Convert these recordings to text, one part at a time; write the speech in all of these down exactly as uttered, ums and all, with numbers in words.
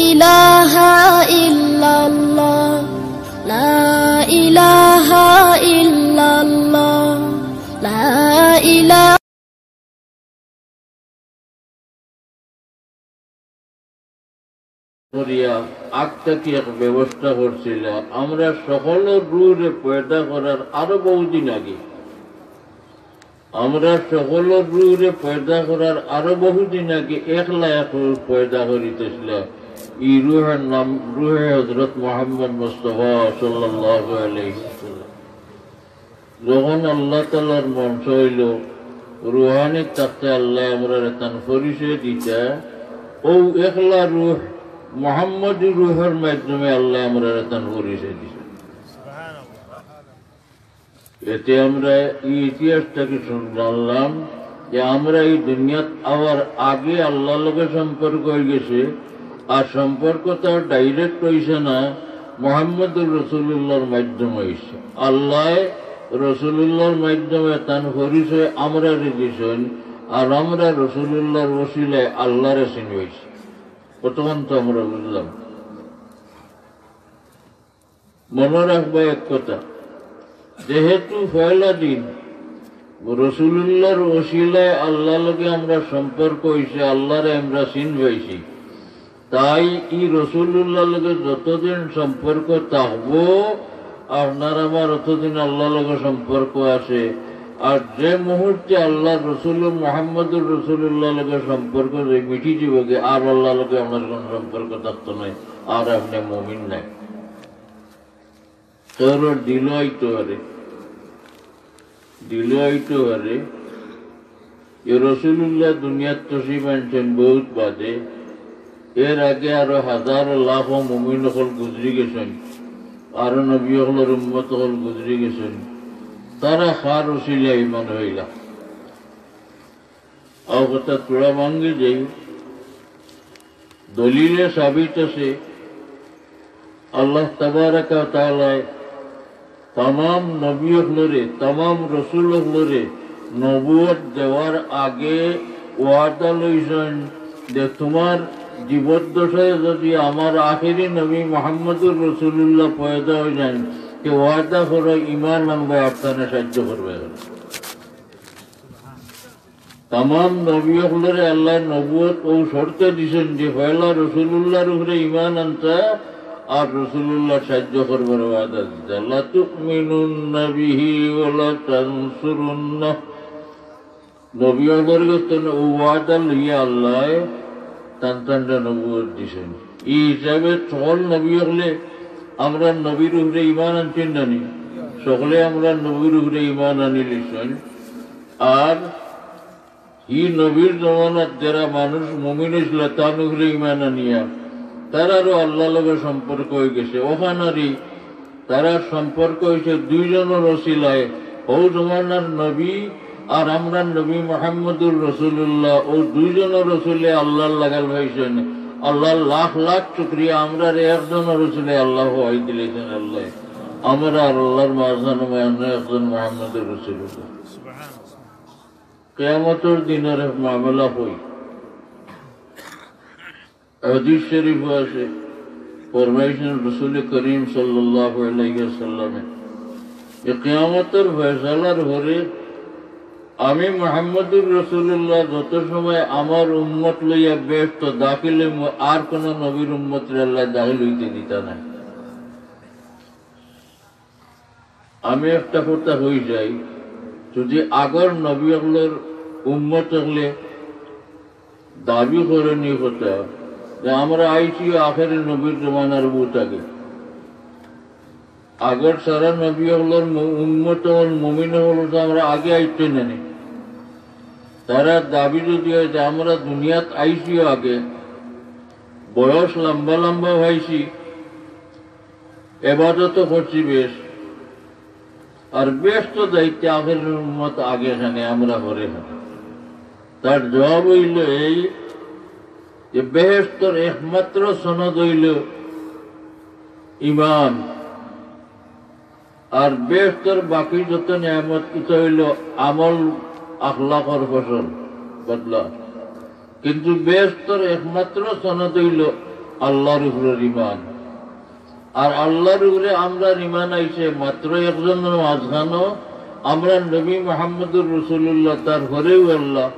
إله إلا الله، لا إله إلا الله، لا إله করিয়া আগ থাকি এক ব্যবস্থা করছিলা। আমরা সকলর রুহরে পয়দা করার আরো বহুদিন আগে, আমরা সকলর রুহরে পয়দা করার আরো বহুদিন আগে একলা এক রুহ পয়দা করিতেছিলা। ই রুহের নাম রুহে হযরত মুহাম্মদ মুস্তাফা সাল্লাল্লাহু আলাইহি ওয়াসাল্লাম। যখন আল্লাহ তাআলার মন চাইল, রুহানি তখতে আল্লাহ আমরারে তান পরিচয় দিতা, অউ একলা রুহ, মোহাম্মদী রুহের মাধ্যমে আল্লাহ আমরারে তান পরিচয় দিতা। এতে আমরা ই ইতিহাস থাকি শুন-, জানলাম যে আমরা ই দুনিয়াত আওয়ার আগে আল্লাহর লগে সম্পর্ক অইগেছে, আর সম্পর্কটা direct অইছে না, মুহাম্মদুর রাসূলুল্লাহর মাধ্যমে অইছে। আল্লাহ রাসূলুল্লাহর মাধ্যমে তান পরিচয় আমরারে দিছইন, আর আমরা রাসূলুল্লাহর ওসিলায় আল্লাহরে চিনছি। কতক্ষণ তো আমরা বুঝলাম। মনো রাখবা এক কথা, যেহেতু পয়লা দিন রাসূলুল্লাহর ওসিলায় আল্লাহর লগে আমরা সম্পর্ক অইছে, আল্লাহরে আমরা চিন পাইছি, তাই ই রাসূলুল্লাহর লগে যতদিন সম্পর্ক থাকবো, আপনার আমার অতদিন আল্লাহর লগে সম্পর্ক আছে। আর যে মুহূর্তে আল্লাহর রাসূল মুহাম্মদুর রাসূলুল্লাহর লগে সম্পর্ক যে মিটি যাইবো গি, আর আল্লাহর লগে আপনার কোনো সম্পর্ক থাকতো নায়, আর আপনে মুমিন নায়। কারোর দিলও আইতো পারে, দিলও আইতো পারে যে রাসূলুল্লাহ দুনিয়াত তশরিফ আনছইন বহুত বাদে, এর আগে আরো হাজারো লাখো মুমিন অকল গুজরি গেছইন, আরো নবী অকলর উম্মত অকল গুজরি গেছইন, তারা কার ওসিলায় ঈমান অইলা। অউ কথা থুড়া ভাঙ্গি যাই। দলিলে সাবিত আছে, আল্লাহ তাবারাকা ওয়া তাআলায় তামাম নবী অকলরে, তামাম রসুল অকলরে নবুয়ত দেওয়ার আগে ওয়াদা লইছইন যে তুমার জীবদ্দশায় যদি আমার আখেরি নবী মুহাম্মদুর রাসূলুল্লাহ পয়দা অইযাইন, তে ওয়াদা করো ঈমান আনবায়, আপনারে সাহায্য করবায়। তামাম নবী অকলরে আল্লায় নবুয়ত অউ শর্তে দিছইন যে পয়লা রাসূলুল্লাহর উপরে ঈমান আনতা আর রাসূলুল্লাহর সাহায্য করবার ওয়াদা দিতা। لتؤمنن به ولتنصرنه। নবী অকলর গেছ থনে অউ ওয়াদা লইয়া আল্লায় তান তানরে নবুয়ত দিছইন। ই হিসাবে সকল নবী অকলে আমরার নবীর উপরে ঈমান আনছইন না নি? সকলে আমরার নবীর উপরে ঈমান আনিলিছইন। আর ই নবীর জমানাত যেরা মানুষ মুমিন অইছিল, তান উপরে ঈমান আনিয়া তারারও আল্লাহর লগে সম্পর্ক অইগেছে। অখানরই তারার সম্পর্ক অইছে দুইজনর ওসিলায়। অউ জমানার নবী আর আমরার নবী মুহাম্মদুর রাসূলুল্লাহ, অউ দুইজনর ওসিলায় আল্লাহর লাগাল পাইছইন। আল্লাহর লাখ লাখ শুকরিয়া, আমরার একজনর ওসিলায় আল্লাহ পাওয়াই দিলাইছইন আল্লায়। আমরা আর আল্লাহর মাঝখানো অন্য একজন মুহাম্মদুর রাসূলুল্লাহ। কিয়ামতর দিনর এক মামলা কই। হাদিস শরীফো আছে, ফরমাইছইন রাসূলে করিম সাল্লাল্লাহু আলাইহি ওয়াসাল্লামে, যে কিয়ামতর ফয়সালার পরে আমি মুহাম্মদুর রাসূলুল্লাহ যত সময় আমার উম্মত লইয়া বেহেশতো দাখিল অইমু, আর কোনো নবীর উম্মতরে আল্লায় দাখিল অইতে দিতা নায়। আমি একটা কথা কই যাই, যদি আগর নবী অকলর উম্মত অকলে দাবি করইন ই কথা যে আমরা আইছি আখেরি নবীর জমানার বহুত আগে, আগর সারা নবী অকলর মু-, উম্মত অকল, মুমিন অকল তো আমরা আগে আইছি না নি? তারার দাবি যদি অয় যে আমরা দুনিয়াত আইছিও আগে, বয়স লম্বা লম্বা অইছি, এবাদতও করছি বেশ, আর বেহেশতো যাইতে আখেরি উম্মত আগে কেনে, আমরা পরে কেনে? তার জবাব অইলো এই যে বেহেশতর একমাত্র সনদ অইলো ঈমান, আর বেহেশতর বাকি যত নিয়ামত ইতা অইলো আমল, আখলাকর ফসল, বদলা। কিন্তু বেহেশতর একমাত্র সনদ অইলো আল্লাহর উপরে ইমান। আর আল্লাহর উপরে আমরার ইমান আইছে মাত্র একজনর মাঝখানো, আমরার নবী মুহাম্মদুর রাসূলুল্লাহ, তার পরেও আল্লাহ।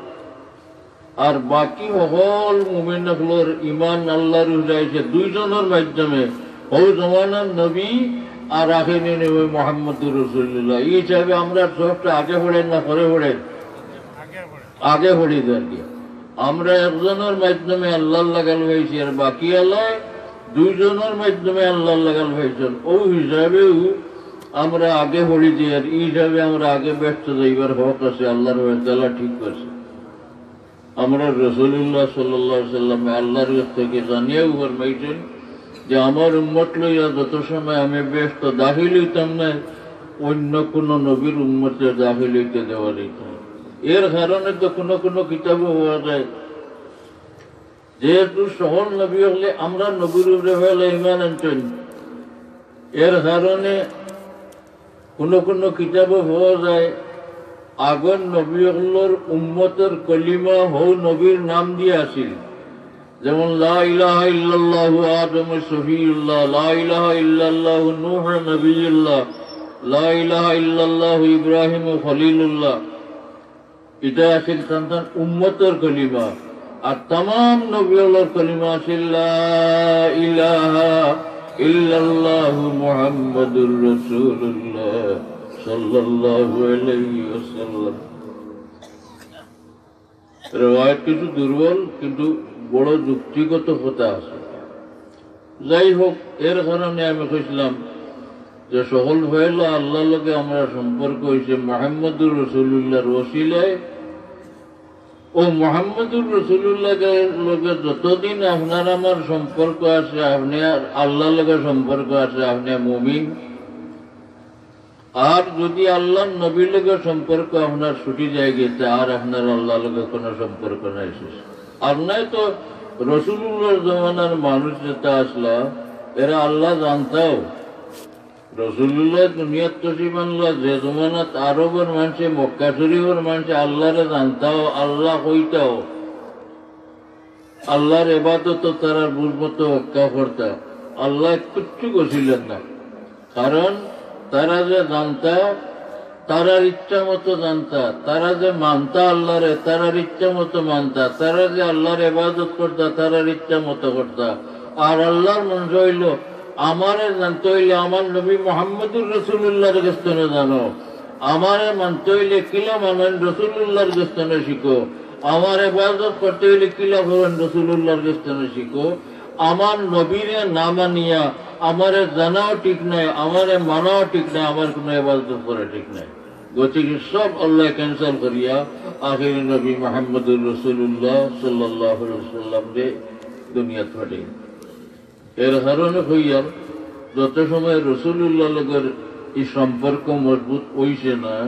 আর বাকি হকল মুমিন অকলর ইমান আল্লাহর উপরে আইছে দুইজনর মাধ্যমে, হউ জমানার নবী আর আখেরি নবী মুহাম্মদুর রাসূলুল্লাহ। এই হিসাবে আমরার সবটা আগে পড়ের না পরে পড়ের? আগে পড়ি দেয় আর কি। আমরা একজনর মাধ্যমে আল্লাহর লাগাল পাইছি, আর বাকি আলায় দুইজনর মাধ্যমে আল্লাহর লাগাল পাইছইন। অউ হিসাবেউ আমরা আগে পড়ি দেই, আর ই হিসাবে আমরা আগে বেহেস্তো যাইবার হক আছে, আল্লাহর ফয়সালা ঠিক আছে। আমরার রাসূলুল্লাহ সাল্লাল্লাহু আলাইহি ওয়াসাল্লামে আল্লাহর গেছ থাকি জানিয়াউ ফরমাইছইন যে, "আমার উম্মত লইয়া যত সময় আমি বেহেস্তো দাখিল অইতাম নায়, অইন্য কুনু নবীর উম্মতরে দাখিল অইতে দেওয়া যাইতো নায়।" এর কারণে তো কুনু কুনু কিতাবো পাওয়া যায়, যেহেতু সকল নবী অকলে আমরার নবীর উপরে পয়লা ইমান আনছইন, এর কারণে কুনু কুনু কিতাবো পাওয়া যায়, আগর নবী অকলর উম্মতর কলিমা হউ নবীর নাম দিয়া আছিল। যেমন, লা ইলাহা ইল্লাল্লাহু আদম শফিউল্লাহ, লা ইলাহা ইল্লাল্লাহু নূহ নবিয়ুল্লাহ, লা ইলাহা ইল্লাল্লাহু ইব্রাহিম খলিলুল্লাহ। ইটা আছিল তান তান উম্মতর কলিমা। আর তামাম নবী অকলর কলিমা আছিল, লা ইলাহা ইল্লাল্লাহু মুহাম্মাদুর রাসূলুল্লাহ সাল্লাল্লাহু আলাইহি ওয়াসাল্লাম। রেওয়ায়েত কিছু দুর্বল, কিন্তু বড় যুক্তিগত কথা আছে। যাই হোক, এর কারণে আমি কইছিলাম যে সকল পয়লা আল্লাহর লগে আমরার সম্পর্ক অইছে মুহাম্মদুর রাসূলুল্লাহর ওসিলায়। অউ মুহাম্মদুর রাসূলুল্লাহর লগে যতদিন আপনার আমার সম্পর্ক আছে, আপনে আর আল্লাহর লগে সম্পর্ক আছে, আপনে মুমিন। আর যুদি আল্লাহর নবীর লগে সম্পর্ক আপনার ছুটি যায়গি, তে আর আপনার আল্লাহর লগে কুনু সম্পর্ক নাই, শেষ। আর নায় তো রাসূলুল্লাহর জমানার মানুষ যেতা আছলা, এরা আল্লাহ জানতাও। রাসূলুল্লাহ দুনিয়াত তশরিফ আনলা যে জমানাত আরবর মানষে, মক্কা শরীফর মানষে আল্লাহরে জানতাও, আল্লাহ কইতাও। আল্লাহর ইবাদত তারা বুঝমতো হক্কা করতা, আল্লাহ কিচ্ছু করছিলেন না। কারণ তারা যে জানতা, তারার ইচ্ছা মতো জানতা, তারা যে মানতা আল্লাহরে, তারার ইচ্ছা মতো মানতা, তারা যে আল্লাহর ইবাদত করতা, তারার ইচ্ছা মতো করতা। আর আল্লাহর মনসা অইলো, আমারে জানতে অইলে আমার নবী মুহাম্মদুর রাসূলুল্লাহর গেছ থনে জানো, আমারে মানতে অইলে কিলা মানইন রাসূলুল্লাহর গেছ থনে শিখো, আমার ইবাদত করতে অইলে কিলা করইন রাসূলুল্লাহর গেছ থনে শিখো। আমার নবীরে না মানিয়া আমারে জানাও ঠিক নায়, আমারে মানাও ঠিক নায়, আমার কুনু ইবাদত করা ঠিক নায়। গতিকে সব আল্লাহ cancel করিয়া আখেরি নবী মুহাম্মদুর রাসূলুল্লাহ সাল্লাল্লাহু আলাইহি ওয়াসাল্লামরে দুনিয়াত পাঠাইন। এর কারণে কইয়ার, যত সময় রাসূলুল্লাহর লগর ই সম্পর্ক মজবুত অইছে না,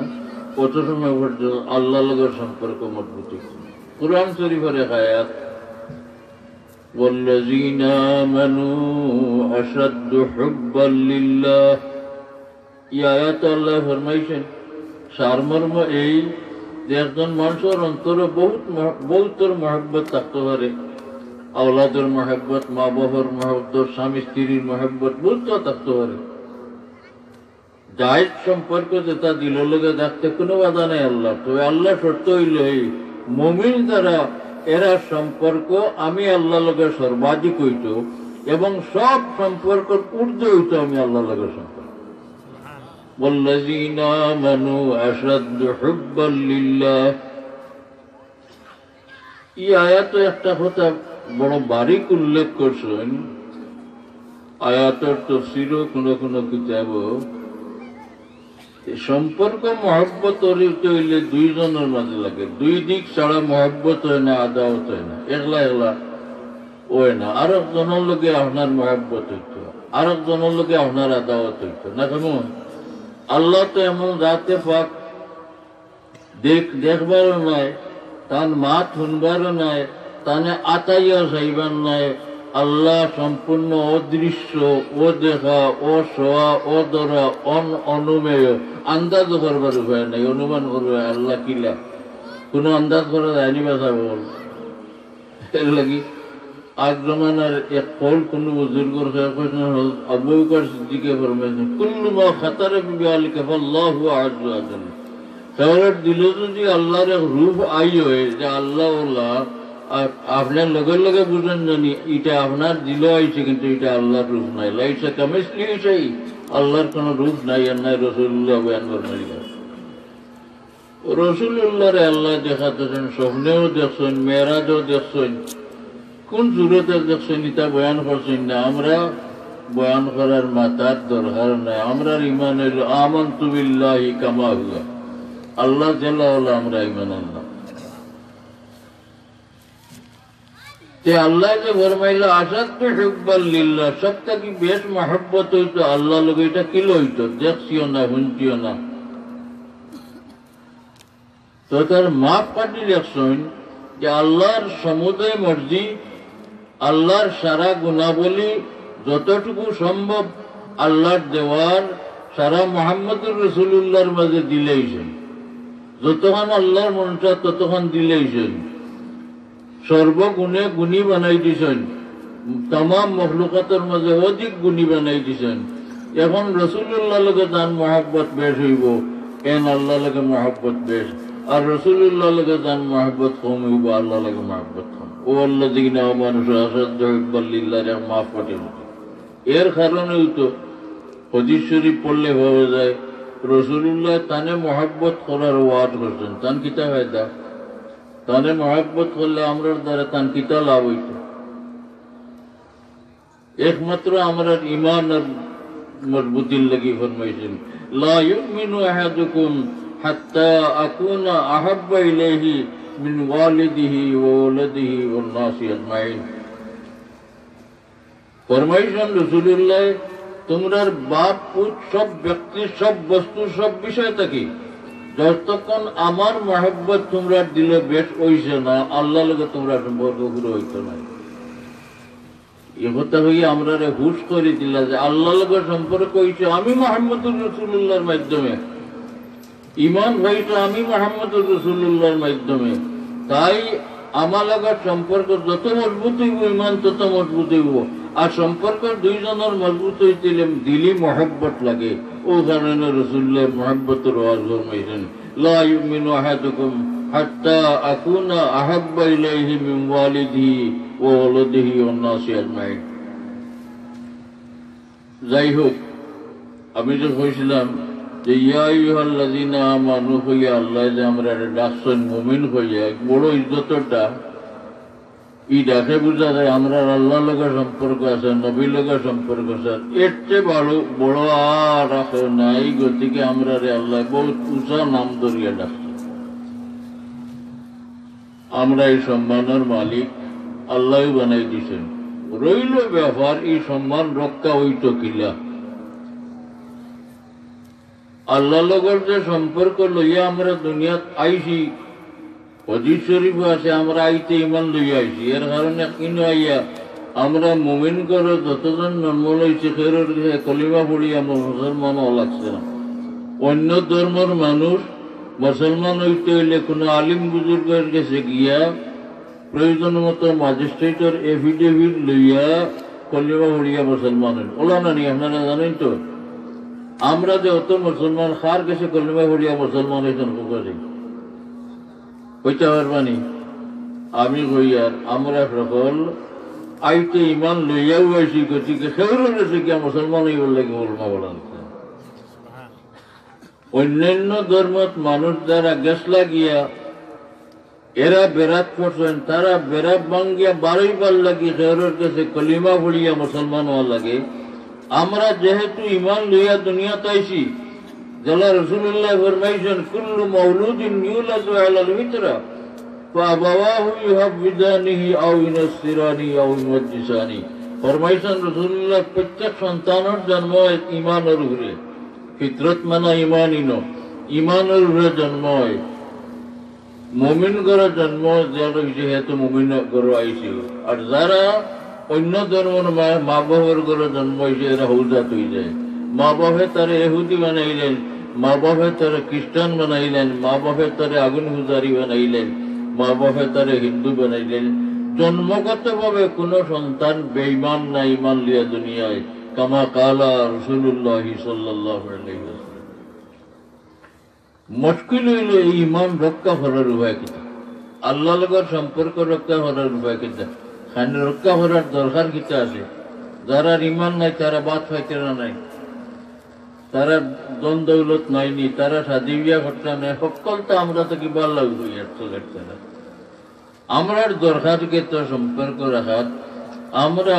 অত সময় পর্যন্ত আল্লাহর লগর সম্পর্ক মজবুত অইছে না। কোরআন শরীফর এক আয়াত, "ওয়াল্লাযীনা আমানু আশাদ্দু হুব্বাল লিল্লাহ।" ই আয়াতো আল্লায় ফরমাইছইন, সারমর্ম এই যে একজন মানষর অন্তরো বউত মহ-, বউতর মহব্বত থাকতো পারে, আওলাদর মহব্বত, মা-বাফর মহব্বত, স্বামী-স্ত্রীর মহব্বত, বউততা থাকতো পারে। জায়েজ সম্পর্ক যেতা দিলর লগে থাকতে কুনু বাধা নাই আল্লাহর। তবে আল্লাহর শর্ত অইলো এই, মুমিন যারা, এরার সম্পর্ক আমি আল্লাহর লগে সর্বাধিক অইতো এবং সব সম্পর্কর ঊর্ধ্বে অইতো আমি আল্লাহর লগে সম্পর্ক। ওয়াল্লাযীনা আমানু আশাদ্দু হুব্বাল লিল্লাহ। ই আয়াতো একটা কথা বড় বারিক উল্লেখ করছইন। আয়াতর তফসিরও কুনু কুনু কিতাবো, এই সম্পর্ক মহব্বত অইতে অইলে দুইজনর মাঝে লাগে, দুই দিক ছাড়া মহব্বত অয় না, আদাওত অয় না, একলা একলা অয় না। আরকজনর লগে আপনার মহব্বত অইতো, আরকজনর লগে আপনার আদাওত অইতো না। কেমন? আল্লাহ তো এমন জাতে পাক, দেখ-, দেখবারও নায়, তান মাত হুনবারও নায়, তানে আতাইয়া চাইবার নায়। আল্লাহ সম্পূর্ণ অদৃশ্য, অদেখা, অছোয়া, অধরা, অন-, অনুমেয়। আন্দাজও করবার উপায় নাই, অনুমান করবে আল্লাহ কিলা। কুনু আন্দাজ করা যায়নি বা সাহেব বল। এর লাগি আগ জমানার এক কওল কুনু বুজুর্গর, কইছইন হযরত আবু বকর সিদ্দিকে ফরমাইছইন, "কুল্লু মা খাতারা বিবালিকা ফাল্লাহু আ'আজ্জু ওয়া আজাল্লু।" কেউর দিলো যুদি আল্লাহর এক রূপ আই অয় যে আল্লাহ ওলা, আ-, আপনে লগে লগে বুঝইন জানি ইটা আপনার দিলো আইছে, কিন্তু ইটা আল্লাহর রূপ নায়। লাইসা কামিসলিহি শাই, আল্লাহর কুনু রূপ নাই, আর নায় রাসূলুল্লাহ বয়ান ফরমাইলা। রাসূলুল্লাহরে আল্লায় দেখা দিছইন, স্বপ্নেও দেখছইন, মেরাজও দেখছইন। কুন সুরতে দেখছইন, ইতা বয়ান করছইন না। আমরা বয়ান করার মাতার দরকার নাই। আমরার ইমান অইলো আমানতু বিল্লাহি কামা হুয়া, আল্লাহ যেলা ওলা আমরা ইমান আনলাম। তে আল্লায় যে ফরমাইলা, "আশাদ্দু হুব্বাল লিল্লাহ", সব থাকি বেশ মহব্বত অইতো আল্লাহর লগে, ইটা কিলা অইতো? দেখছিও না, হুনছিও না। তো তার মাপকাঠি লেখছইন যে আল্লাহর সমুদয় মর্জি, আল্লাহর সারা গুণাবলী যতটুকু সম্ভব আল্লাহর দেওয়ার সারা মুহাম্মদুর রাসূলুল্লাহর মাঝে দিলাইছইন। যতখান আল্লাহর মন চায় ততখান দিলাইছইন। সর্বগুণে গুণী বানাই দিছইন, তামাম মখলুকাতর মাঝে অধিক গুণী বানাই দিছইন। এখন রাসূলুল্লাহর লগে যান মহব্বত বেশ অইবো, এন আল্লাহর লগে মহব্বত বেশ, আর রাসূলুল্লাহর লগে যান মহব্বত কম অইবো, আল্লাহর লগে মহব্বত কম। ওয়াল্লাযীনা আমানু আশাদ্দু হুব্বাল লিল্লাহ, এর মাপকাঠি অইতো। এর কারণেউ তো হাদিস শরীফ পড়লে পাওয়া যায়, রাসূলুল্লাহ তানে মহব্বত করার ওয়াজ করছইন, তান কিতা ফায়দা? তানে মহব্বত করলে আমরার দ্বারা তান কিতা লাভ অইতো? একমাত্র আমরার ইমান আর মজবুতির লাগি ফরমাইছইন, "লা ইউমিনু আহাদুকুম হাত্তা আকুনা আহাব্বা ইলাইহি মিন ওয়ালিদিহি ওয়া ওয়ালাদিহি ওয়ান নাসি আজমাইন।" ফরমাইছইন রাসূলুল্লাহ, তোমরার বাপ, পুত, সব ব্যক্তি, সব বস্তু, সব বিষয় থাকি যতক্ষণ আমার মহব্বত তোমরার দিলো বেশ অইছে না, আল্লাহর লগে তোমরার সম্পর্ক পুরা অইতো নায়। ই কথা কইয়া আমরারে হুশ করি দিলা যে আল্লাহর লগে সম্পর্ক অইছে আমি মুহাম্মদুর রাসূলুল্লাহর মাধ্যমে, ইমান পাইছো আমি মুহাম্মদুর রাসূলুল্লাহর মাধ্যমে। তাই আমার লগে সম্পর্ক যত মজবুত অইবো, ইমান তত মজবুত অইবো। আর সম্পর্ক দুইজনর মজবুত অইতে অইলে দিলি মহব্বত লাগে। অউ কারণে রাসূলুল্লাহ মহব্বতর ওয়াজ ফরমাইছইন। لا يؤمن أحدكم حتى أكون أحب إليه من والده وولده والناس أجمعين। যাই হোক, আমি যে কইছিলাম যে ইয়া আইয়ুহাল্লাযীনা আমানু কইয়া আল্লায় যে আমরারে ডাকছইন মুমিন কইয়া, এক বড় ইজ্জতর ডাক। ই ডাকে বুঝা যায় আমরার আল্লাহর লগে সম্পর্ক আছে, নবীর লগে সম্পর্ক আছে। এর চেয়ে ভালো বড় আর আছে নাই, গতিকে আমরারে আল্লায় বহুত উঁচা নাম ধরিয়া ডাকছে। আমরা ই সম্মানর মালিক, আল্লায়উ বানাই দিছইন। রইল ব্যাপার, ই সম্মান রক্ষা অইতো কিলা? আল্লাহর লগর যে সম্পর্ক লইয়া আমরা দুনিয়াত আইছি, হাদিস শরীফো আছে, আমরা আইতে ইমান লইয়া আইছি। এর কারণে ইনো আইয়া আমরা মুমিন ঘরো যতজন জন্ম লইছি, কেউরর গেছে কলিমা পড়িয়া মুসলমান অওয়া লাগছে না। অইন্য ধর্মর মানুষ মুসলমান অইতে অইলে কুনু আলিম বুজুর্গর গেছে গিয়া প্রয়োজন মতো ম্যাজিস্ট্রেটর affidavit লইয়া কলিমা পড়িয়া মুসলমান অইন। অলা না নি, আপনারা জানইন তো? আমরা যে অত মুসলমান, কার গেছে কলিমা পড়িয়া মুসলমান অইছইন, কউক্কা দেখি? কইতা পারবা নি? আমি কইয়ার, আমরা হকল আইতে ইমান লইয়াউ আইছি, গতিকে কেউরর গেছে গিয়া মুসলমান অইবার লাগি কলিমা পড়া লাগছে না। অইন্যান্য ধর্মত মানুষ যারা গেছলা গিয়া এরা বেড়াত পড়ছইন, তারা বেড়া ভাঙ্গিয়া বারইবার লাগি কেউরর গেছে কলিমা পড়িয়া মুসলমান অওয়া লাগে। আমরা যেহেতু ইমান লইয়া দুনিয়াত আইছি, যেলা রাসূলুল্লায় ফরমাইছইন, "কুল্লু মাউলুদিন ইউলাদু আলাল ফিতরা, ফাআবাওয়াহু ইউহাব্বিদানিহি আও ইউনাসসিরানি আও ইউমাজ্জিসানি।" ফরমাইছইন রাসূলুল্লাহ, প্রত্যেক সন্তানর জন্ম অয় ইমানর উপরে। ফিতরত মানে ইমান ইনো, ইমানর উপরে জন্ম অয়। মুমিন ঘরো জন্ম যার অইছে, হে তো মুমিন ঘরো আইছে। আর যারা অইন্য ধর্মর মা, মা বাপর ঘরো জন্ম অইছে, এরা হউজাত অইযায়। মা বাপে তারে এহুদি বানাইলেন, মা বাপে তারে খ্রিস্টান বানাইলেন, মা বাপে তারে আগুন পূজারি বানাইলেন, মা বাপে তারে হিন্দু বানাইলেন, জন্মগতভাবে কোনো সন্তান বেঈমান না, ঈমান লইয়া দুনিয়ায়, কামা কালা রাসূলুল্লাহ সাল্লাল্লাহু আলাইহি ওয়াসাল্লাম। মুশকিল অইলো এই ঈমান রক্ষা করার উপায় কিতা? আল্লাহর লগর সম্পর্ক রক্ষা করার উপায় কিতা? খান রক্ষা করার দরকার কিতা আছে? যারার ঈমান নাই, তারা ভাত খাইতে না নাই, তারা ধন দৌলত নাইনি, তারা শাদী বিয়া করতে নাই, হক্কলতা আমরা তো কি ভালা লাগবো ইয়ার তো লাগতে না। আমরার দরকার কিতা সম্পর্ক রাখাত? আমরা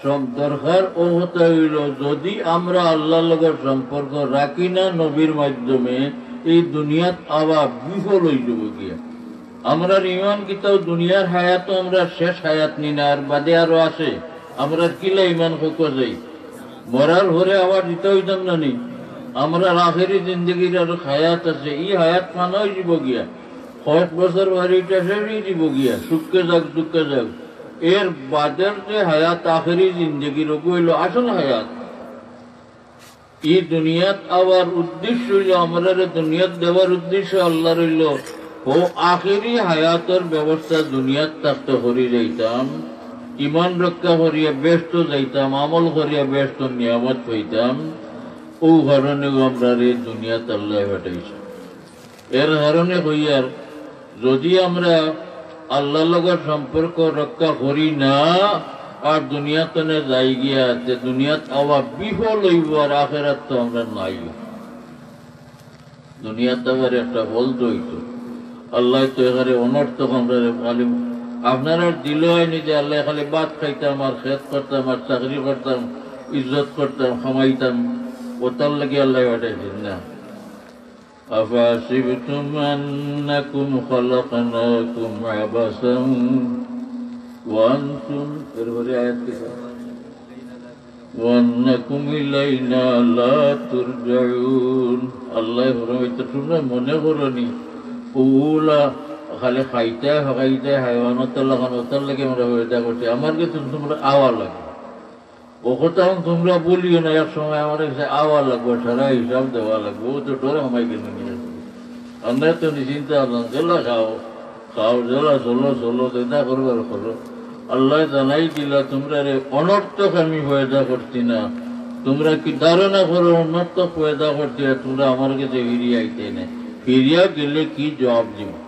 সম-, দরকার অউ কথা অইলো, যদি আমরা আল্লাহর লগর সম্পর্ক রাখি না নবীর মাধ্যমে, এই দুনিয়াত আওয়া বিফল অইযিবো গিয়া। আমরার ঈমান কিতাও দুনিয়ার হায়াত, আমরার শেষ হায়াত নি না, আর বাদে আরো আছে। আমরার কিলা ঈমান হক যাই, মরার পরে আবার জিতা অইতাম না নি? আমরার আখেরি জিন্দেগির আরো হায়াত আছে, ই হায়াত ফানা অইযিবো গিয়া। কয়েক বছর বাড়িটা শেষ অইযিবো গিয়া, সুখে যাক, দুঃখে যাক। এর বাদের যে হায়াত, আখেরি জিন্দেগির, ওগু অইলো আসল হায়াত। ই দুনিয়াত আওয়ার উদ্দেশ্য অইলো, আমরারে দুনিয়াত দেওয়ার উদ্দেশ্য আল্লাহর অইলো, ও আখেরি হায়াতর ব্যবস্থা দুনিয়াত থাকতে করি যাইতাম, ঈমান রক্ষা করিয়া বেহেস্তো যাইতাম, আমল করিয়া বেহেস্তো নিয়ামত পাইতাম। অউ কারণে আমরারে দুনিয়াত আল্লায় পাঠাইছে। এর কারণে কইয়ার, যদি আমরা আল্লাহর লগর সম্পর্ক রক্ষা করি না, আর দুনিয়াত তনে যাই গিয়া, তে দুনিয়াত আওয়া বিফল অইবো, আর আখেরাত তো আমরা নাই। দুনিয়াত আবার একটা ফল তো অইতো। আল্লায় তো এখানে অনর্থক আমরারে খালি, আপনারার দিলো আইনি যে আল্লায় খালি ভাত খাইতাম, আর খেত করতাম, আর চাকরি করতাম, ইজ্জত করতাম, কামাইতাম, ওটার লাগি আল্লায় পাঠাইছইন না। أفحسبتم أنكم خلقناكم عبثا وأنتم, এরপরে আয়াত কিতা? وأنكم إلينا لا ترجعون। আল্লায় ফরমাইতা, তুমরা মনে করো নি, অউলা খালি খাইতায়, ফাকাইতায়, হায়ওয়ানতর লাখান, ওটার লাগি আমরা পয়দা করছি, আমার গেছে তুমরা আওয়া লাগবো। ও কথা তুমরা ভুলিও না, এক সময় আমার গেছে আওয়া লাগবো, সারা হিসাব দেওয়া লাগবো। ও তো ডরে হামাই গেল নিয়ে। আমরা তো নিশ্চিন্তা আছলাম, যেলা খাও, খাও, যেলা চলো, চলো, যেটা করবার করো। আল্লায় জানাই দিলা, তুমরারে অনর্থক আমি পয়দা করছি না। তুমরা কি ধারণা করো অনর্থক পয়দা করছি, আর তুমরা আমার গেছে ফিরিয়া আইতায় না। ফিরিয়া গেলে কি জবাব দিমু?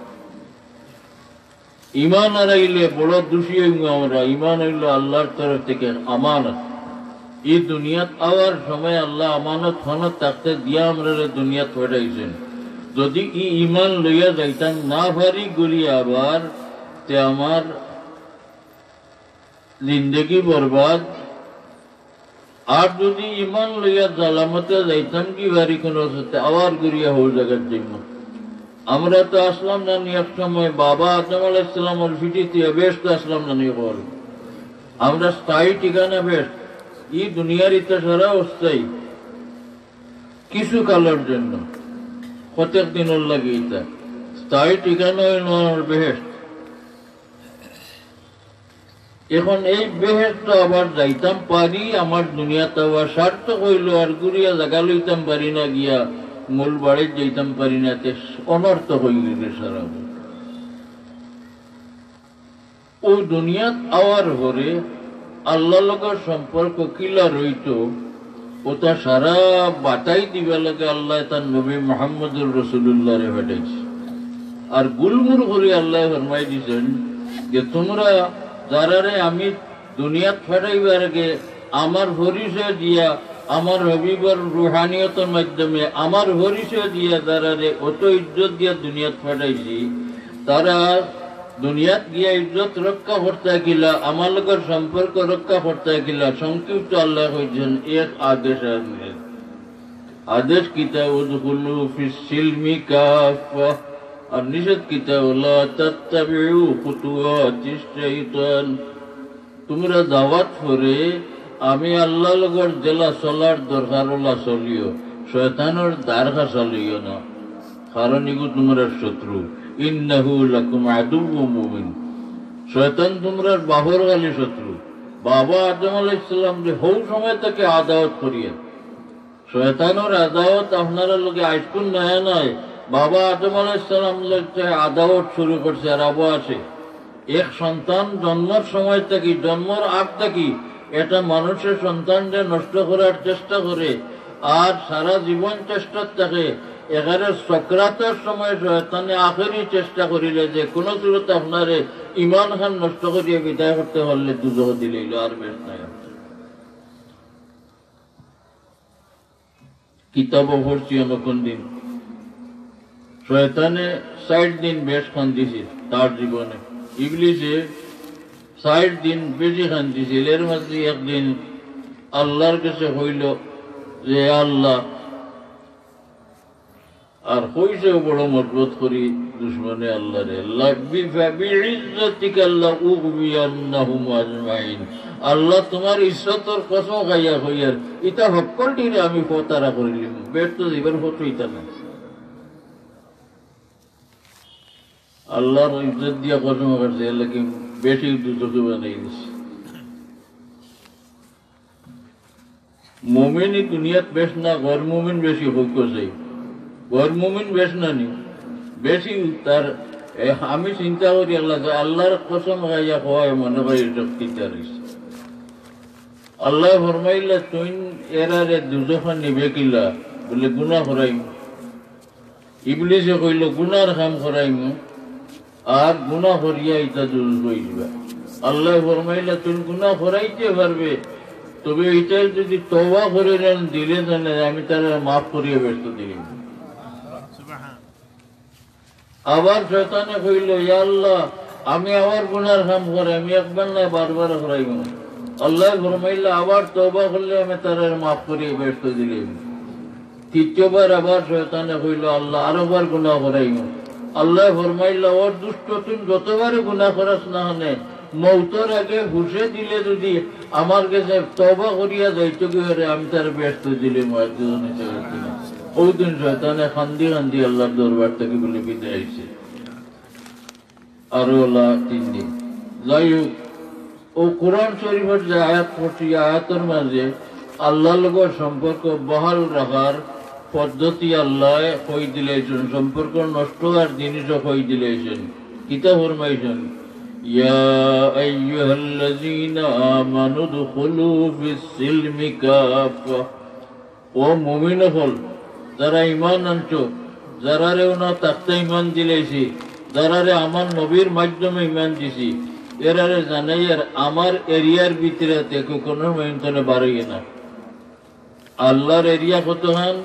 ইমান হারাইলে বড় দুষী অইমু আমরা। ইমান অইলো আল্লাহর তরফ থাকি আমানত। ই দুনিয়াত আওয়ার সময় আল্লায় আমানত হকল থাকতে দিয়া আমরারে দুনিয়াত পাঠাইছইন। যদি ই ইমান লইয়া যাইতাম না পারি ঘুরিয়া আবার, তে আমার জিন্দেগি বরবাদ। আর যদি ইমান লইয়া জালামতে যাইতাম কি বাড়ি কোনো সাথে, আবার ঘুরিয়া হউ জাগাত যাইমু। আমরা তো আছলাম না নি এক সময়, বাবা আদম আলাইহিস সালামর পিঠিত বেহেস্তো আছলাম না নি কল। আমরা স্থায়ী ঠিকানা বেহেস্ত। ই দুনিয়ার ইটা সারা অস্থায়ী, কিছু কালর জন্য, কতেক দিনর লাগি ইটা। স্থায়ী ঠিকানা অইলো আমার বেহেস্ত। এখন এই বেহেস্তো আবার যাইতাম পারি, আমার দুনিয়াত আওয়া সার্থক অইলো, আর ঘুরিয়া জাগা লইতাম পারি না গিয়া, মূল বাড়িত যাইতাম পারি না, তে অনর্থক অইগেলো সারা। অউ দুনিয়াত আওয়ার পরে আল্লাহর লগর সম্পর্ক কিলা রইতো, ওটা সারা বাতাই দিবার লাগি আল্লায় তান নবী মুহাম্মদুর রাসূলুল্লাহরে পাঠাইছইন। আর গুলমুল করি আল্লায় ফরমাই দিছইন যে, তুমরা যারারে আমি দুনিয়াত পাঠাইবার আগে আমার পরিচয় দিয়া, আমার হাবিবর রুহানিয়তর মাধ্যমে আমার পরিচয় দিয়া যারারে অত ইজ্জত দিয়া দুনিয়াত পাঠাইছি, তারা দুনিয়াত গিয়া ইজ্জত রক্ষা করতা কিলা, আমার লগর সম্পর্ক রক্ষা করতা কিলা, সংক্ষিপ্ত আল্লায় কইছইন এক আদেশ আর নিষেধ। আদেশ কিতা? উদখুলু ফিস সিলমি কাফফা। আর নিষেধ কিতা? ওয়ালা তাত্তাবিউ খুতুওয়াতিশ শাইতান। তুমরা দাওয়াত পরে আমি আল্লাহর লগর যেলা চলার দরকার ওলা চলিও, শয়তানর ধার কাছা লইও না, কারণ ইগু তুমরার শত্রু। ইন্নাহু লাকুম আদুউম মুবিন। শয়তান তুমরার বাপর খালি শত্রু। বাবা আদম আলাইহিস সালামরে হউ সময় থাকি আদাওয়াত করিয়া। শয়তানর আদাওয়াত আপনারার লগে আইজকুর নয়া নায়। বাবা আদম আলাইহিস সালাম লগে আদাওয়াত শুরু করছে আরব আছে। এক সন্তান জন্মর সময় থাকি, জন্মর আগ থাকি একটা মানুষের সন্তানরে নষ্ট করার চেষ্টা করে, আর সারা জীবন চেষ্টাত থাকে। একেবারে সকরাতর সময় শয়তানে আখেরি চেষ্টা করিলে যে কোনো সুরতে আপনারে ইমান খান নষ্ট করিয়া বিদায় করতে পারলে দুজখ দিলাইল, আর বেশ নাই। কিতাবো পড়ছি অনেকক্ষণ দিন, শয়তানে ষাইট দিন বেশ কান্দিছিল তার জীবনে। ইবলিসে ষাইট দিন বেশি কান্দিছিল। এর মাঝে একদিন আল্লাহর কাছে কইল যে, "আল্লাহ," আর কইছেও বড় মজবুত করি দুশমনে আল্লাহরে, "লাবি-, ফাবিইজ্জাতিকা লাউগবিয়ান্নাহুম আজমাইন।" আল্লাহ, তোমার ইজ্জতর কসম খাইয়া কইয়ার, ইতা হক্কলটিরে আমি ফতারা করিলিমু, বেশ তো জীবন ফত হইতা না। আল্লাহর ইজ্জত দিয়া কসম খাইছে, এর লাগি বেশি দুজখে বানাই দিছে। মুমিনই দুনিয়াত বেশ না, গর মুমিন বেশি হউক চাই। গর মুমিন বেশ না নি, বেশি তার, এ, আমি চিন্তা করি আল্লাহ, যে আল্লাহর কসম খাইয়া কওয়ায় মনে হয় শক্তি তার হইছে। আল্লাহ ফরমাইলা, "তুই এরারে দুজখে নিবে কিলা?" বলে, "গুনা করাইমু।" ইবলিসে কইল, "গুনার কাম করাইমু, আর গুনা করিয়া ইতা দুজখো যাইবা।" আল্লাহ ফরমাইলা, "তুই গুনা করাইতে পারবে, তবে ইতায় যদি তওবা করে নেন, দিলে জানে আমি তারে মাফ করিয়া বেহেস্তো দিলিমু।" আবার শয়তানে কইল, "ইয়া আল্লাহ, আমি আবার গুনার কাম করি, আমি একবার নায় বারবার করাইমু।" আল্লাহ ফরমাইলা, "আবার তওবা করলে আমি তারে মাফ করি বেহেস্তো দিলিমু।" তৃতীয়বার আবার শয়তানে কইল, "আল্লাহ, আরোবার গুনা করাইমু।" আল্লাহ ফরমাইলা, "ওর দুষ্ট, তুই যতবারে গুনা করাস না কেনে, মউতর আগে হুশে দিলে যদি আমার গেছে তওবা করিয়া যাইতো গিয়া রে, আমি তারে বেহেস্তো দিলিমু।" ওই দিন শয়তানে কান্দি কান্দি আল্লাহর দরবার থাকি বলে বিদায় হইছে। আরো লা তিন দিন। যাই হোক, ও কোরআন শরীফর যে আয়াত পড়ছি, আয়াতর মাঝে আল্লাহর লগে সম্পর্ক বহাল রাখার পদ্ধতি আল্লাহ কই দিলাইছইন, সম্পর্ক নষ্ট হওয়ার জিনিসও কই দিলাইছইন। কিতা ফরমাইছইন? "ইয়া আইয়ুহাল্লাযীনা আমানু উদখুলু ফিস সিলমি কাফফা।" ও মুমিন অকল, যারা ঈমান আনছো, যারারে ওনা তাকতে ঈমান দিলাইছি, যারারে আমার নবীর মাধ্যমে ঈমান দিছি, এরারে জানাইয়ার আমার এরিয়ার ভিতরে থাকো, কোনো মেহনতনে বাড়াইয়ে না। আল্লাহর এরিয়া কতখান?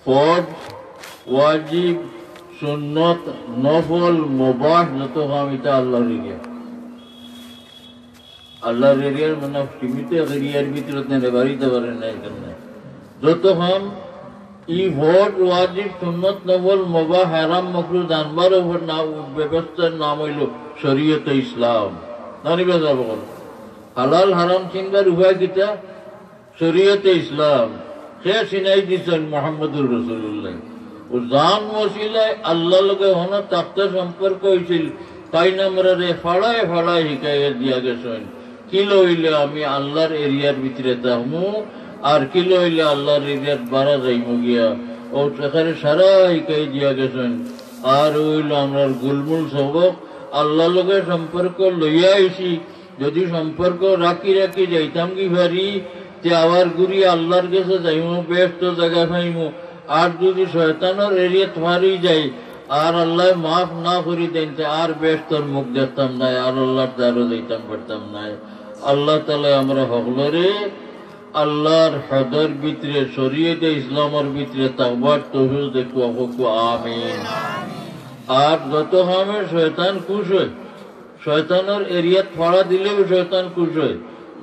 ফরজ, ওয়াজিব, সুন্নত, নফল, মুবাহ, যত কাম ইতা আল্লাহর এরিয়া। আল্লাহর এরিয়ার মানে সীমিত এরিয়ার ভিতরে তেনে বাড়িতে পারে না, এখানে নাই। যত কাম ই ফরজ, ওয়াজিব, সুন্নত, নফল, মুবাহ, হারাম, মাকরু জানবার উপর না, ব্যবস্থার নাম হইল শরীয়তে ইসলাম। জানিবা যাব বলো, হালাল হারাম চিনবার উপায় কিতা? শরীয়তে ইসলাম। সে চিনাই দিছইন মোহাম্মদুর রাসূলুল্লাহ। ও জান ওসিলায় আল্লাহর লগে হন তাকতে সম্পর্ক হইছিল, তাইন আমরারে ফাড়ায় ফাড়ায় হিকাইয়া দিয়া গেছইন। কিলা অইলে আমি আল্লাহর এরিয়ার ভিতরে থাকমু, আর কিলা অইলে আল্লাহর এরিয়াত বারা যাইমু গিয়া। ও সেখানে সারা হিকাই দিয়া গেছইন। আর অইল আমরার গুলমুল সবক, আল্লাহর লগে সম্পর্ক লইয়া আইছি, যদি সম্পর্ক রাখি রাখি যাইতাম কি পারি, তে আবার ঘুরি আল্লাহর গেছে যাইমু, বেহেস্ত জাগা পাইমু। আর যদি শয়তানর এরিয়াত ফারি যাই, আর আল্লায় মাফ না করি দেইন, তে আর বেহেস্তর মুখ দেখতাম নায়, আর আল্লাহর দ্বারো যাইতাম পারতাম নায়। আল্লাহ তাআলায় আমরা হকলরে আল্লাহর হদর ভিতরে, শরীয়তে ইসলামর ভিতরে থাকবার তৌফিক দেউক্কা, কউক্কা আমিন। আর যত কামে শয়তান খুশ হয়, শয়তানর এরিয়াত ফাড়া দিলেও শয়তান খুশ হয়।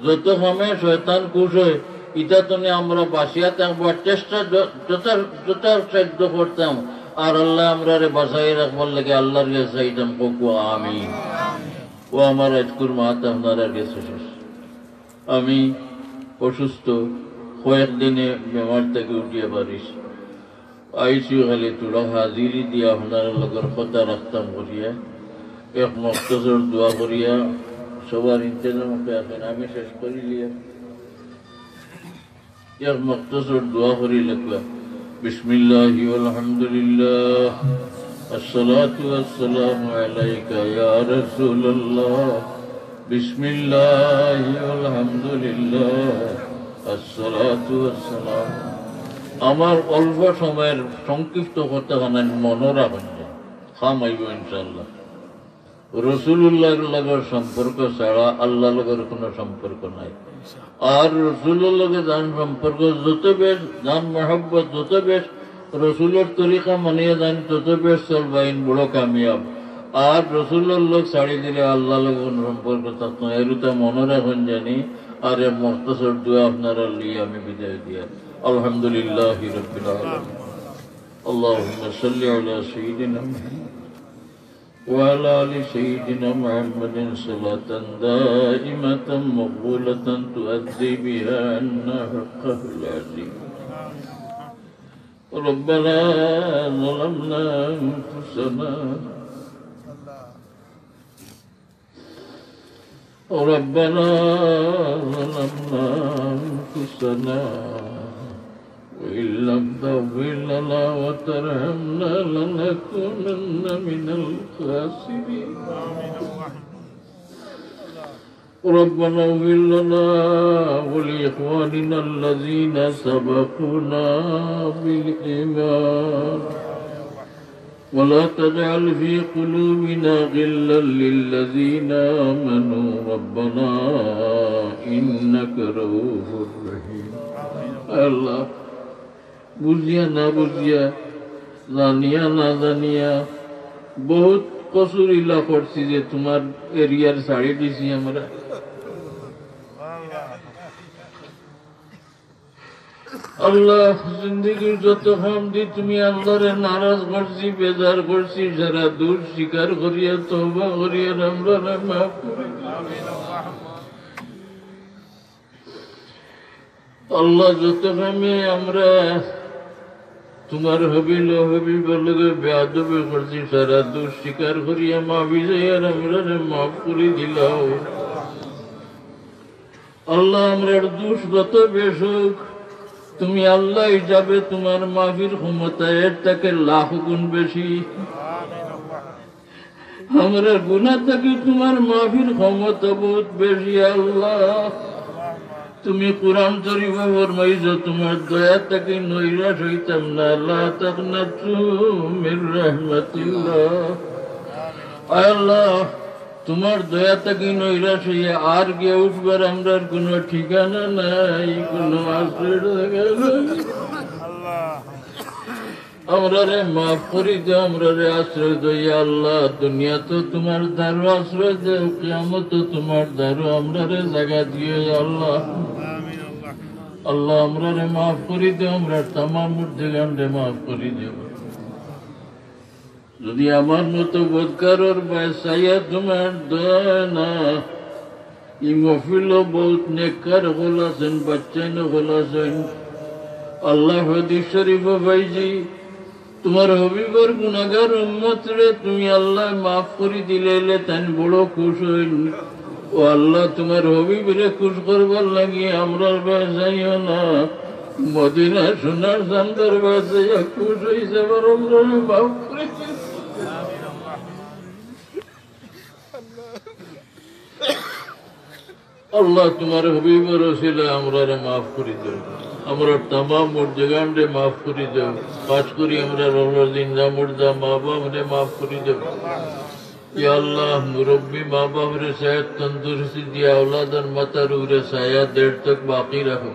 যত কামে শয়তান খুশ হয়, ইতা তনে আমরা বাঁচিয়া থাকবার চেষ্টা য-, যথা-, যথাসাধ্য করতাম। আর আল্লায় আমরারে বাঁচাই রাখবার লাগি আল্লাহর গেছে চাইতাম, কউক্কা আমিন। ও আমার আজকুর মাত আপনারার গেছে শেষ। আমি অসুস্থ, কয়েকদিনে বেমার থাকি উঠিয়া পারিছি। আইসিইউ খালি থুড়া হাজিরি দিয়া আপনারার লগর কথা রাখতাম করিয়া, এক মখতসর দোয়া করিয়া, সবার ইন্তেজাম আছে, আমি শেষ করিলিয়ার। এক মখতসর দোয়া করি লেখা, বিসমিল্লাহি ওয়াল হামদুলিল্লাহ। الصلاة والسلام عليك يا رسول الله. بسم الله والحمد لله. الصلاة والسلام. আমার অল্প সময়ের সংক্ষিপ্ত কথাখান মনো রাখইন, কাম আইবো ইনশাআল্লাহ। রসুলুল্লাহর লগর সম্পর্ক ছাড়া আল্লাহর লগর কুনু সম্পর্ক নাই। আর রসুলর লগে যান সম্পর্ক যত বেশ, যান মহব্বত যত বেশ, রসুলর তরিকা মানিয়া যান তত বেশ চলবা, ইন বড় কামিয়াব। আর রসুলর লগ ছাড়ি দিলে আল্লাহর লগে কুনু সম্পর্ক থাকতো না, এরুতা মনো রাখইন জানি। আর এ মুখতসর দোয়া আপনারার লইয়া আমি বিদায় দিয়ার। الحمد لله رب العالمين. اللهم صل على سيدنا محمد وعلى آل سيدنا محمد صلاة دائمة مقبولة تؤدي بها عنا حقه العظيم. ربنا ظلمنا أنفسنا ربنا ظلمنا أنفسنا وإن لم تغفر لنا وترحمنا لنكونن من الخاسرين. ربنا اغفر لنا ولإخواننا الذين سبقونا بالإيمان ولا تجعل في قلوبنا غلا للذين آمنوا ربنا إنك رؤوف رحيم. আল্লাহ, বুঝিয়া না বুঝিয়া, জানিয়া না জানিয়া, বহুত কসুর ইলা করছি যে তুমার এরিয়ার ছাড়ি দিছি আমরা। আল্লাহ, জিন্দেগির যত কাম দি তুমি আল্লাহরে নারাজ করছি, বেজার করছি, সারা দুষ স্বীকার করিয়া, তওবা করিয়া, আমরারে মাফ করি দিও। আল্লাহ, যত কামে আমরা তুমার হাবিব ও হাবিবর লগে বেয়াদবি করছি, সারা দুষ স্বীকার করিয়া মাফি চাইয়ার আমরারে মাফ করি দিলাও। আল্লাহ, আমরার দুষ যত বেশ হোক, তুমি আল্লাহ হিসাবে তুমার মাফির ক্ষমতা এর থেকে লাখ গুণ বেশি। আমরার গুনা থাকি তুমার মাফির ক্ষমতা বহুত বেশি, আল্লাহ। তুমি কোরআন শরীফো ফরমাইছো, তুমার দয়া থাকি নৈরাশ হইতাম না, লা তাকনাতু মির রাহমাতিল্লাহ। আয় আল্লাহ, তুমার দয়া থাকি নৈরাশ হইয়া আর গিয়া উঠবার আমরার কুনু ঠিকানা নাই, কুনু আশ্রয় জাগা নাই। আমরারে মাফ করি দেও, আমরারে আশ্রয় দেও, ইয়া আল্লাহ। দুনিয়াত তুমার দারো আশ্রয় দেও, কিয়ামত তুমার দারো আমরারে জাগা দিও, ইয়া আল্লাহ। আল্লাহ, আমরারে মাফ করি দেও, আমরার তামাম মুর্দেগানরে মাফ করি দেও। যদি আমার মতো বদকারর বায় চাইয়া তুমার দয়া না, ই মহফিলো বহুত নেককার অকল আছইন, বাচ্চাইন অকল আছইন। আল্লাহ, হাদিস শরীফো পাইছি, তুমার হাবিবর গুনাগার উম্মতরে তুমি আল্লাহ মাফ করি দিলাইলে তাইন বড় খুশ অইন। ও আল্লাহ, তুমার হাবিবরে খুশ করবার লাগি আমরার বায় চাইও না, মদিনা সোনার চান্দর বায় চাইয়া খুশ অইছে, আবার আমরারে মাফ করি দিও। আল্লাহ, তুমার হাবিবর উসিলায় আমরারে মাফ করি দেও, আমরার তামাম মুর্দেগানরে মাফ করি দেও, খাস করি আমরার আল্লাহ জিন্দা মুর্দা মা বাপরে মাফ করি দেও। ইয়া আল্লাহ, মুরব্বি মা বাপরে সেহত তন্দুরুস্তি দিয়া আওলাদর মাথার উপরে ছায়া দেড় তক বাকি রাখো।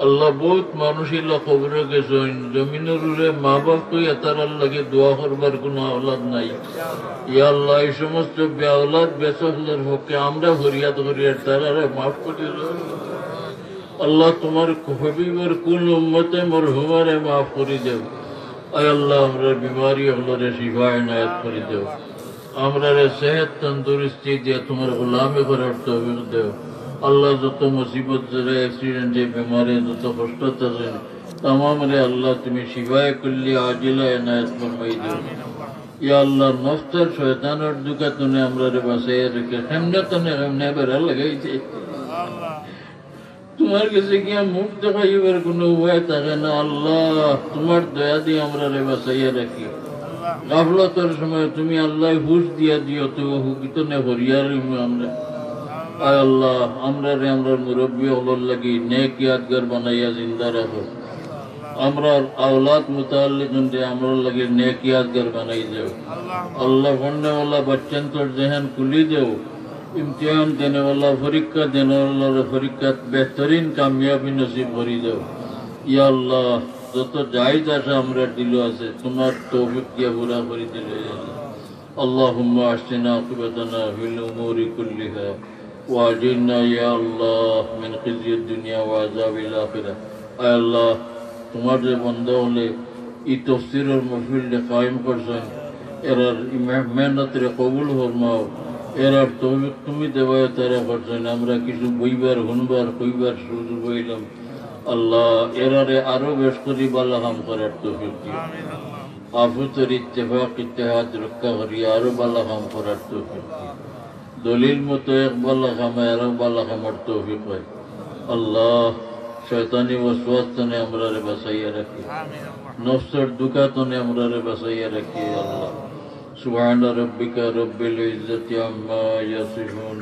আল্লাহ, বহুত মানুষ ইলা কবরো গেছইন, জমিনর উপরে মা বাপ কইয়া তারার লাগি দোয়া করবার কুনু আওলাদ নাই। ইয়া আল্লাহ, ই সমস্ত বেআওলাদ বেছাওলাদর হকে আমরা ফরিয়াদ করিয়ার, তারারে মাফ করি দেও। আল্লাহ, তুমার হাবিবর কুল উম্মতে মরহুমারে মাফ করি দেও। আয় আল্লাহ, আমরার বিমারি অকলরে শিফা এনায়েত করি দেও। আমরারে সেহত তন্দুরুস্তি দিয়া তুমার গোলামি করার তৌফিক দেও। আল্লাহ, যত মুসিবত, যারা অ্যাক্সিডেন্টে, বেমারে, যত কষ্টত আছইন, তামামরে আল্লাহ তুমি শিফায়ে কুল্লি আজিলা এনায়েত ফরমাই দেও। ইয়া আল্লাহ, নফসর শয়তানর ধুকা তনে আমরারে বাঁচাইয়া রাখি, কেমনে তনে কেমনে বেড়া লাগাইছে। তুমার গেছে গিয়া মুখ দেখাইবার কুনু উপায় থাকে না। আল্লাহ, তুমার দয়া দিয়া আমরারে বাঁচাইয়া রাখি। গাফলতর সময় তুমি আল্লাহ হুশ দিয়া দিও, তো হুকিত নে হরিয়ার ইমু আমরা। আয় আল্লাহ, আমরারে আমরার মুরব্বী অকলর লাগি নেক ইয়াদগার বানাইয়া জিন্দা রাখো। আমরার আওলাদ মুতাআল্লিকিনরে আমরার লাগি নেক ইয়াদগার বানাই দেও। আল্লাহ, পড়নেওয়ালা বাচ্চাইন্তর জেহেন খুলি দেও। ইমতিহান দেনেওয়ালা, পরীক্ষা দেনেওয়ালার পরীক্ষাত বেহতরিন কামিয়াবি নসিব করি দেও। ইয়া আল্লাহ, যত জায়েজ আশা আমরার দিলো আছে, তুমার তৌফিক দিয়া পুরা করি দিলে, ইয়া আল্লাহ। اللهم أحسن عاقبتنا في الأمور كلها وأجرنا يا الله من خزي الدنيا وعذاب الآخرة। আয় আল্লাহ, তুমার যে বন্দা অকলে ই তফসিরর মাহফিলরে কায়েম করছইন, এরার ই মেহ-, মেহনতরে কবুল ফরমাও, এরার তৌফিক তুমি দেওয়ায় তারা করছইন। আমরা কিছু বইবার, হুনবার, কইবার সুযোগ পাইলাম। আল্লাহ, এরারে আরো বেশ করি ভালা কাম করার তৌফিক দিও। আফুতর ইত্তেফাক ইত্তেহাদ রক্ষা করি আরো ভালা কাম করার তৌফিক দিও। দলিল মতো এক ভালা কামে আরো ভালা কামর তৌফিক অয়। আল্লাহ, শয়তানি ওয়াসওয়াস তনে আমরারে বাঁচাইয়া রাখি। নফসর ধোঁকা তনে আমরারে বাঁচাইয়া রাখি, আল্লাহ। سبحان ربك رب العزة عما يصفون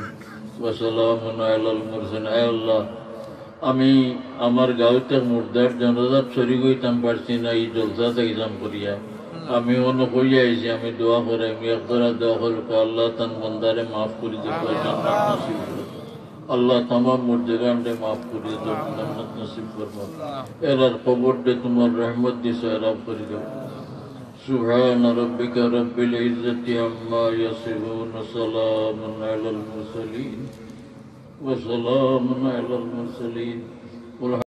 وسلام على المرسلين। আয় আল্লাহ, আমি আমার গাঁওত এক মুর্দার জানাজাত শরিক অইতাম পারছি না, ই জলসাত আইছলাম করিয়া। আমি অনো কইয়া আইছি, আমি দোয়া করি, আমি একজরা দোয়া করি, আল্লাহ তান বন্দারে মাফ করি দেও, জান্নাত নসিব করো। আল্লাহ তামাম মুর্দেগানরে মাফ করি দেও, জান্নাত নসিব ফরমাও। এরার কবররে তুমার রহমত দি সয়রাব করি দেও। سبحان ربك رب العزة عما يصفون وسلام على المرسلين وسلام على المرسلين والحمد